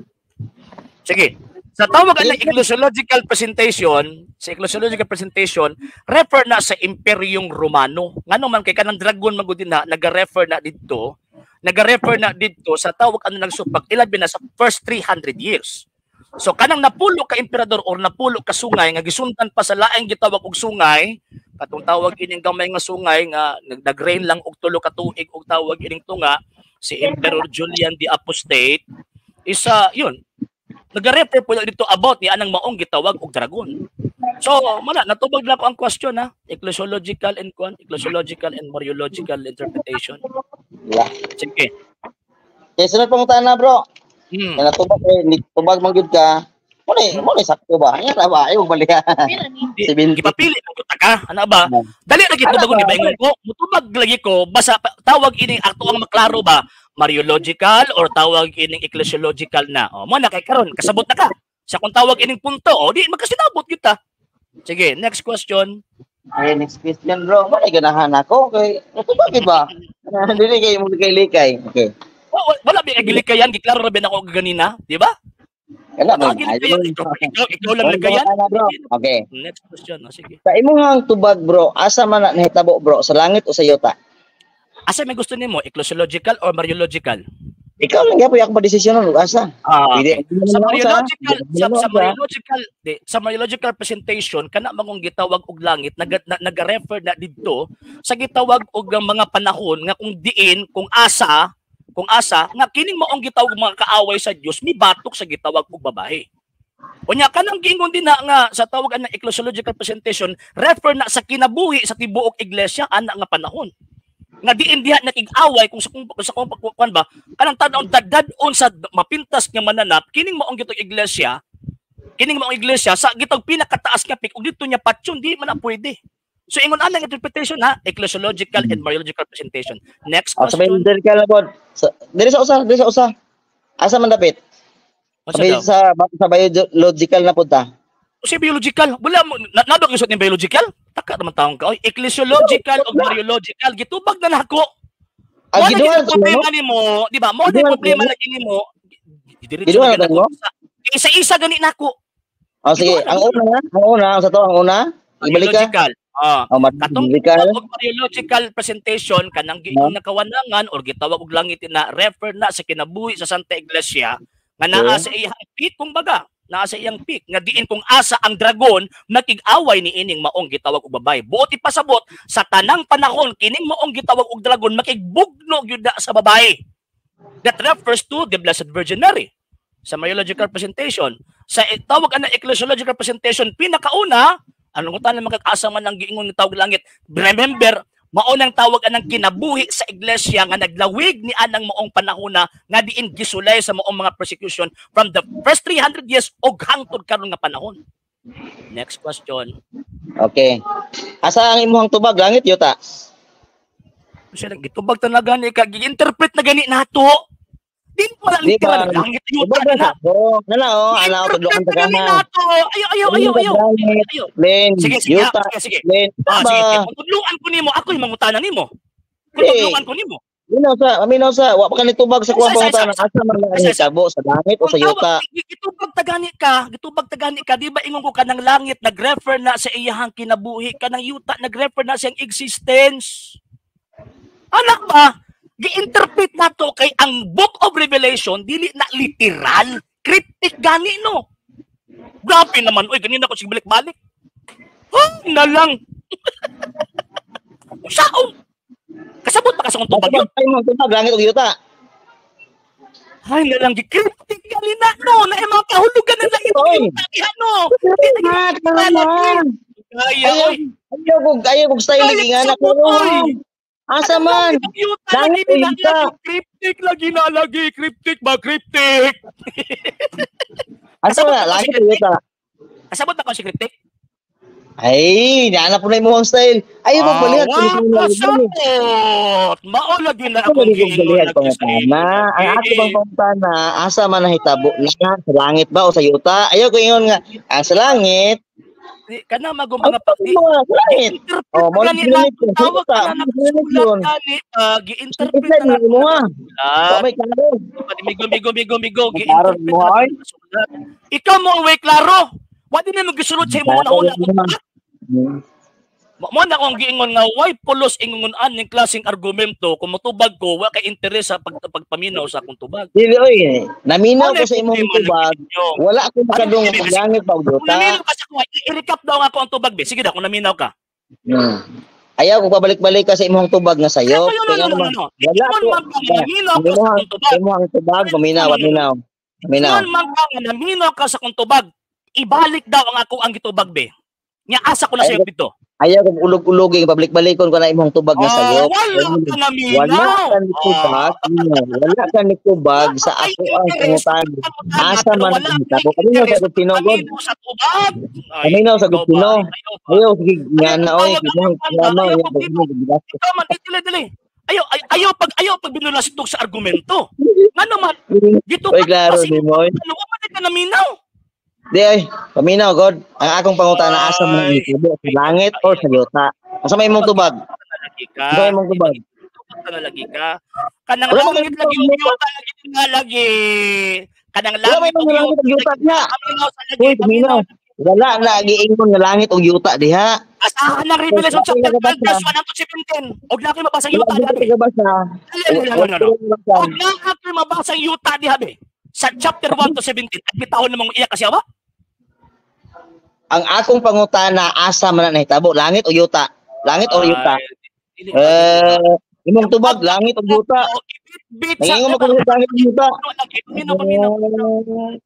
Sige. Sa tawag anang ecclesiological presentation, sa ecclesiological presentation refer na sa Imperyong Romano. Ngano man kay kanang dragon man gud na naga-refer na didto, naga-refer na didto sa tawag ano ng supak ilabi na sa first 300 years. So kanang napulo ka emperador or napulo ka sungay nga gisundan pa sa laing gitawag og sungay, katong tawag ining gamay nga sungay nga nag-reign lang og tulo ka tuig og tawag ining tunga si Emperor Julian the Apostate isa yun. Nag-refer po dito about ni anang maong gitawag og dragon. So, mala natubag na ko ang question ha, ecclesiological and kuan, ecclesiological and Mariological interpretation. Yeah. Sige. Kay sunod pangutana, bro. Hmm. Kay natubag kay ni tubag man gyud ka. Mo ni sakto ba? Yan ra ba? Ay balik. Di, 70. gipapili man ko ta ka, ana ba? Dali lagi Ana tubagon ba? di ba ingon ko? Mutubag lagi ko basta tawag ini akto ang maklaro ba? Mariological or tawag ining ecclesiological na. O mo na kay karon kasabot na ka. Sa kung tawag ining punto, o di magkasinabot gyud ta. Sige, next question. Ay, next question, bro. Mo ni ganahan ako kay natubag gyud ba? Dili kay mo kay likay. Okay. Wala ba gilikayan, giklaro ra ba nako ganina, di ba? Wala Wala man. gilikayan, ikaw lang nagayan. Bro. Okay. Next question, o sige. Sa imong tubag, bro, asa man na nahitabo, bro? Sa langit o sa yuta? Asa may gusto nimo, ecclesiological or Mariological? Ikaw lang gyapon ako madesisyon ug asa. Ah, Pwede. Sa Mariological sa Mariological di, sa Mariological presentation kana mangong gitawag og langit naga-refer na didto sa gitawag og ang mga panahon nga kung diin kung asa nga kining maong gitawag mga kaaway sa Dios mibatok sa gitawag og babae. Unya kanang giingon din na nga sa tawag ang ecclesiological presentation refer na sa kinabuhi sa tibuok iglesia ana nga panahon nga diin diha nakig-away kung sa kung kuan ba kanang tan-on dadad-on sa mapintas nga mananap kining maong gitong iglesia kining maong iglesia sa gitong pinakataas nga peak ug didto niya patyon di man na pwede. So ingon anang interpretation ha, ecclesiological and Mariological presentation. Next Oh, sa question. biological na pod. Sa diri sa usa, diri sa usa. Asa man dapit? Unsa Sabay daw? sa biological na pud ta. Si biological wala mo na, nabag isot ni biological taka naman taong ka oy. Ecclesiological ug Mariological gitubag na nako. Ang Mo na giduha gid problema nimo, di ba? Mo na Giduha problema mo? lagi nimo. Diretso Giduha na na nako. mo? Isa-isa gani nako. Oh, sige, ang una, ang una, ang sa to, ang una. Ibalik ka. Biological. Ah. Oh, Katong biological. og Mariological presentation kanang giingon na kawanangan or gitawag og langit na refer na sa kinabuhi sa Santa Iglesia nga naa sa iyang feet kung baga. Naa sa iyang peak nga diin kung asa ang dragon nakig-away ni ining maong gitawag og babae. Buot ipasabot sa tanang panahon kining maong gitawag og dragon makigbugno gyud na sa babae. That refers to the Blessed Virgin Mary. Sa Mariological presentation, sa tawag ana ecclesiological presentation, pinakauna, anong tanan makakaasa man ang giingon ni tawag langit. Remember, mao nang tawag anang kinabuhi sa iglesia nga naglawig ni anang maong panahona nga diin gisulay sa maong mga persecution from the first 300 years og hangtod karon nga panahon. Next question. Okay. Asa ang imong tubag, langit, yuta? Siya lang gitubag talaga ni ka, gi-interpret na gani nato. Di mo lang Di ba? literal langit yuta Tubag ba na. sa ako? Nana oh, ana ako tudlokan Gi-interpret na gani tagaha. nato. Ayo, ayo, ayo, ayo. Langit, Ayo. Len, Sige, sige, yuta, sige, sige. Len, Ah, sige, sige. ba? Kung tudluan ko nimo, ako yung mangutana nimo. Kung Di. tudluan ko nimo. Minaw sa, minaw sa, wa pa ka nitubag sa kuwang Isa, isa, pangutana. isa. Asa man lang ang Isa, isa. hitabo, sa langit o Kung sa yuta? tawag, gitubag tagani ka, gitubag tagani ka, di ba ingon ko kanang langit nagrefer na sa iyahang kinabuhi, kanang yuta nagrefer na sa iyang existence. Anak ba? Gi-interpret nato kay ang Book of Revelation dili na literal, cryptic gani no. Grabe naman, oy, ganina ko sige balik-balik. Huh, na lang. Saon? Kasabot pa ka sa kong tubag yun? Tubag mo, tubag, langit o yuta? Ay, na lang, gi-cryptic gani na no, na mga kahulugan ng langit ug Oy. yuta diha no. Ah, tama. Kaya, Ayaw, oy. ayaw kog style Kaya lagi nga anak kasabot, oy. Asa man? Yuta Langit lagi o na yuta? cryptic lagi na lagi, cryptic ba, cryptic. Asa Kasabot man na ko si langit o cryptic. yuta? Kasabot na ko si cryptic. Ay, naana po na imong style. Ayaw mo Ah, balihan. wa kasabot. Mao lagi na Ako akong lagi kong giingon balihan lagi sa imo. pangutana. Ang ato bang pangutana, asa man nahitabo na sa langit ba o sa yuta? Ayaw ko ingon nga ang sa langit. Di, kana magong Ang mga pa, di, mga sa langit. interpret Oh, mo na lang gani na ginamit yun. Sa tawag yuta, ka na mo ginamit nakasulat yun. gani, gi-interpret Isla na ni nato mo ah. nakasulat. Wa may klaro. Migo, migo, migo, migo, May klaro gi-interpret mo na ay. nato nakasulat. Ikaw mo way klaro. Wa din mo gisulod sa imong Klaro una-una mo. Mo na akong giingon nga why pulos ingon aning klaseng argumento kung motubag ko wa kay interes sa pagpaminaw sa akong tubag. Dili oy, naminaw Ano ko sa imong problema tubag. lagi ninyo? Wala ko Ano makadung problema? ang langit pa o Kung yuta. naminaw ka sa kuha, i-recap daw nga ako ang tubag be. Sige daw kung naminaw ka. Ayaw ko pabalik-balik ka sa imong tubag nga sayo. No, no, no, Kaya no, no, naman, no. wala Ingon ko. man ka nga naminaw ka sa Imuhang akong tubag. imong tubag, paminaw, No, no, no, no. paminaw. Paminaw. Ingon man ka nga naminaw ka sa akong tubag. Ibalik daw ang ako ang gitubag be. Nya asa ko na Ayaw sayo dito. Ayaw kong ulog-uloging pabalik-balikon ko na imong tubag nga Ah, sayo. wala ka naminaw. Wala ka ni tubag, wala ka ni tubag sa Wala kay ako ang interest pangutana. sa pangutana, Asa pero man wala ang kay hitabo. Paminaw sa interest gud tinugod. paminaw sa tubag. Ay, Paminaw sa ikaw gud ba? tino. Ayaw ba? Ayaw sige nga Ayaw na oy, tawag imong ang drama ayaw ya pag Tama, dili, dili. Ayaw, ay, ayaw pag binulastog sa argumento. Nga naman, dito Oy, klaro ni mo. oy. Ano man ka naminaw? Di ay, paminaw god. Ang akong pangutana asa man ang Ay. hitabo sa langit o sa yuta? Asa may imong tubag? Lagi ka. Asa may imong tubag? Tubag ka na lagi ka. Kanang Wala man langit kay lagi tubag. ug yuta lagi nga lagi. Kanang Wala may langit ug imong langit yuta ug yuta diha. Paminaw sa lagi. Uy, paminaw. Wala na giingon nga langit ug yuta diha. Asahan ng Revelation Wala chapter ka 12 verse 1 up to 17. Og na ako'y mabasa ang Wala yuta ka diha be. nagabasa. No, no, no, no. Og na ako'y mabasa ang yuta diha be. Sa chapter 1 to 17, at bitawon namang iyak kasi ba? Ang akong pangutana asa man na nahitabo, langit o yuta? Langit o yuta? Eh, imong tubag langit o yuta. Bit sa Nangingon mo kung langit o yuta. Paminaw, paminaw,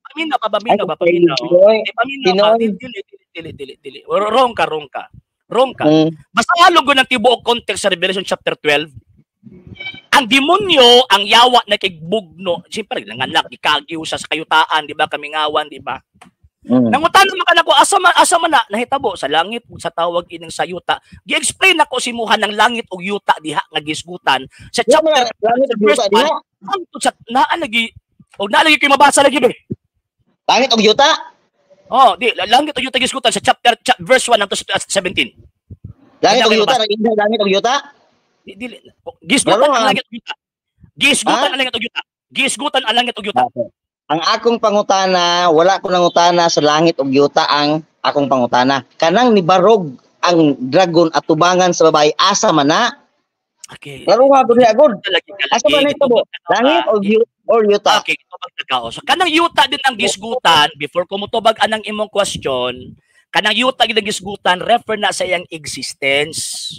paminaw, pa, paminaw, pa, paminaw. Oy, Eh, paminaw ka, Pinoy. dili, dili, dili, dili, dili. Wrong ka, wrong ka. Wrong ka. Basta halong ko ng tibuok context sa Revelation chapter 12, ang demonyo, ang yawa na kigbugno, siyempre, nanganak, ikagiw siya sa kayutaan, di ba, kamingawan, di ba? Nangutan naman ka nako, asa man na, nahitabo sa langit ug sa tawag ining sa yuta. Gi-explain nako simuhan ng langit ug yuta diha nga gisgutan sa Wala man chapter langit ug yuta diha. hangtod sa naa lagi og naa lagi kay mabasa lagi be. Langit ug yuta? Oh, di langit ug yuta gisgutan sa chapter verse 1 hangtod sa 17. Langit ug Wala yuta, nag-ingon langit ug yuta? Di, dili gisgutan Laro, ang ah. langit ug yuta. Gisgutan Ha? ang langit ug yuta. Gisgutan ang langit ug yuta. Okay. Ang akong pangutana, wala ko nangutana sa langit ug yuta ang akong pangutana. Kanang nibarog ang dragon at tubangan sa babae, asa man na? Okay. Laro nga gud niya gud. Lagi ka Asa man lagi. nahitabo? Langit o yuta? Or yuta? Okay, tubag ka. So kanang yuta din ang gisgutan, before ko motubag anang imong question, kanang yuta gid ang gisgutan, refer na sa iyang existence.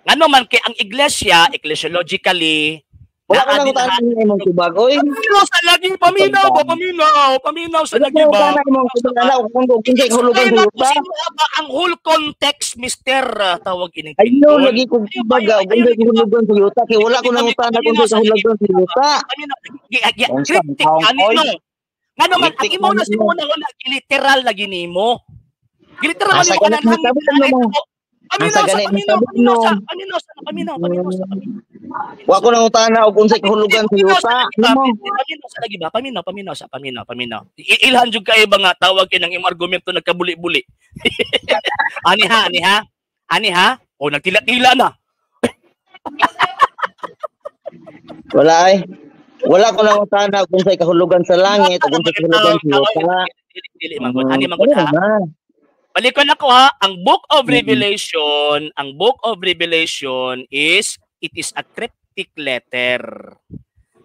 Ngano man kay ang iglesia, ecclesiologically, Wala ko naa lang din utana imong tubag oy. Paminaw sa lagi, paminaw ba, paminaw, paminaw sa Wala lagi ko ba? utana imong tubag ana kung unsay kahulugan Explain sa ako yuta. sa inyo ba ang whole context, Mister tawag ining Ayo Pindon. Lagi kog tubag og unsay kahulugan sa yuta kay wala ko nang utana kung unsay kahulugan sa yuta. Paminaw, Unsa, cryptic taong ani oy? no. Ngano man ang Cryptic imo na man si mo. muna una literal lagi nimo. Literal man Asa nimo ganit kanang mo langit mo? na Paminaw Asa sa ganit paminaw, mo paminaw no? sa paminaw sa paminaw, paminaw sa paminaw. Wa ko nang utana og unsay kahulugan sa Paminaw sa yuta. lagi ba? Nimo. Paminaw sa lagi ba? Paminaw, paminaw sa paminaw, paminaw. Ilhan jud kay ba nga tawag kinang imong argumento nagkabuli-buli. Ani ha, ani ha? Ani ha? O nagtila-tila na. Wala ay. Wala ko nang utana og unsay kahulugan sa langit ug unsay kahulugan sa yuta. Dili, dili man gud. Ani man gud ha. Ano na? Balikon ako ha, ang Book of Revelation, ang Book of Revelation is it is a cryptic letter.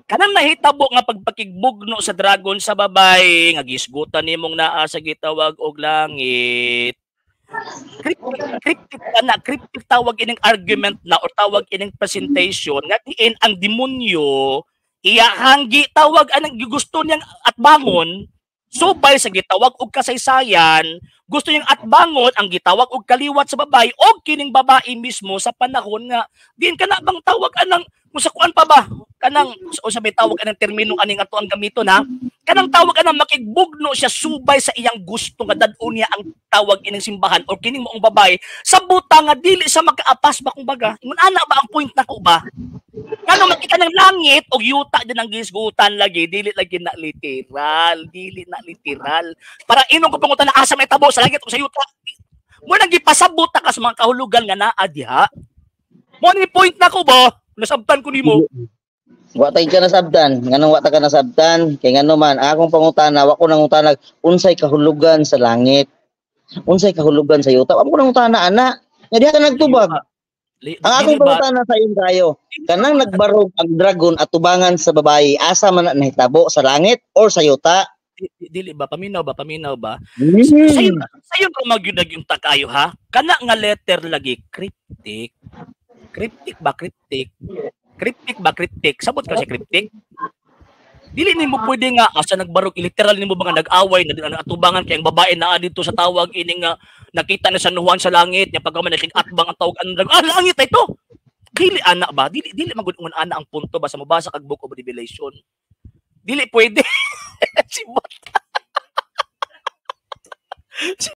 Kanang nahitabo nga pagpakigbugno sa dragon sa babay, nga gisgutan nimong naa sa gitawag og langit. Cryptic, cryptic na, cryptic tawag ining argument na or tawag ining presentation nga diin ang demonyo iyahang gitawag anang gusto niyang atbangon subay sa gitawag og kasaysayan, gusto niyang atbangon ang gitawag og kaliwat sa babae og kining babae mismo sa panahon nga diin kana bang tawag anang kung sa kuan pa ba kanang o sa may tawag anang termino aning ato ang gamiton ha, kanang tawag anang makigbugno siya subay sa iyang gusto nga dad-on niya ang tawag ining simbahan or kining maong babae sa buta nga dili sa makaapas ba, kumbaga ingon ana ba ang point nako ba? Ngano makita ng langit og yuta din ang gisgutan lagi, dili lagi na literal, dili na literal. Para inong ko pangutan na asa may tabo sa langit o sa yuta. Mo nang gipasabot ta ka sa mga kahulugan nga naa diha. Mo ni point nako ba? Nasabtan ko nimo. Wa tay ka nasabtan. Nganong wa ta ka nasabtan? Kay ngano man ang akong pangutana, wa ko nangutana unsay kahulugan sa langit. Unsay kahulugan sa yuta. Wa ko nangutana ana. Nga diha ka nagtubag. Ang akong Dili ba? pangutana sa iyong kayo, kanang nagbarog ang dragon at tubangan sa babae, asa man na nahitabo, sa langit or sa yuta? Dili ba paminaw ba, paminaw ba? Sayo ra magyud yung takayo ha. Kana nga letter lagi cryptic. Cryptic ba, cryptic? Cryptic ba, cryptic? Sabot ka sa cryptic? Dili nimo pwede nga asa nagbarog literal nimo ba nga nag-away na ang atubangan kay ang babae naa dito sa tawag ini nga nakita na sa nuwan sa langit nya pagka man atbang ang tawag ang dragon, ah, langit ay to. Dili ana ba? Dili dili magud ana ang punto ba sa mobasa kag Book of Revelation. Dili pwede. Si Bot.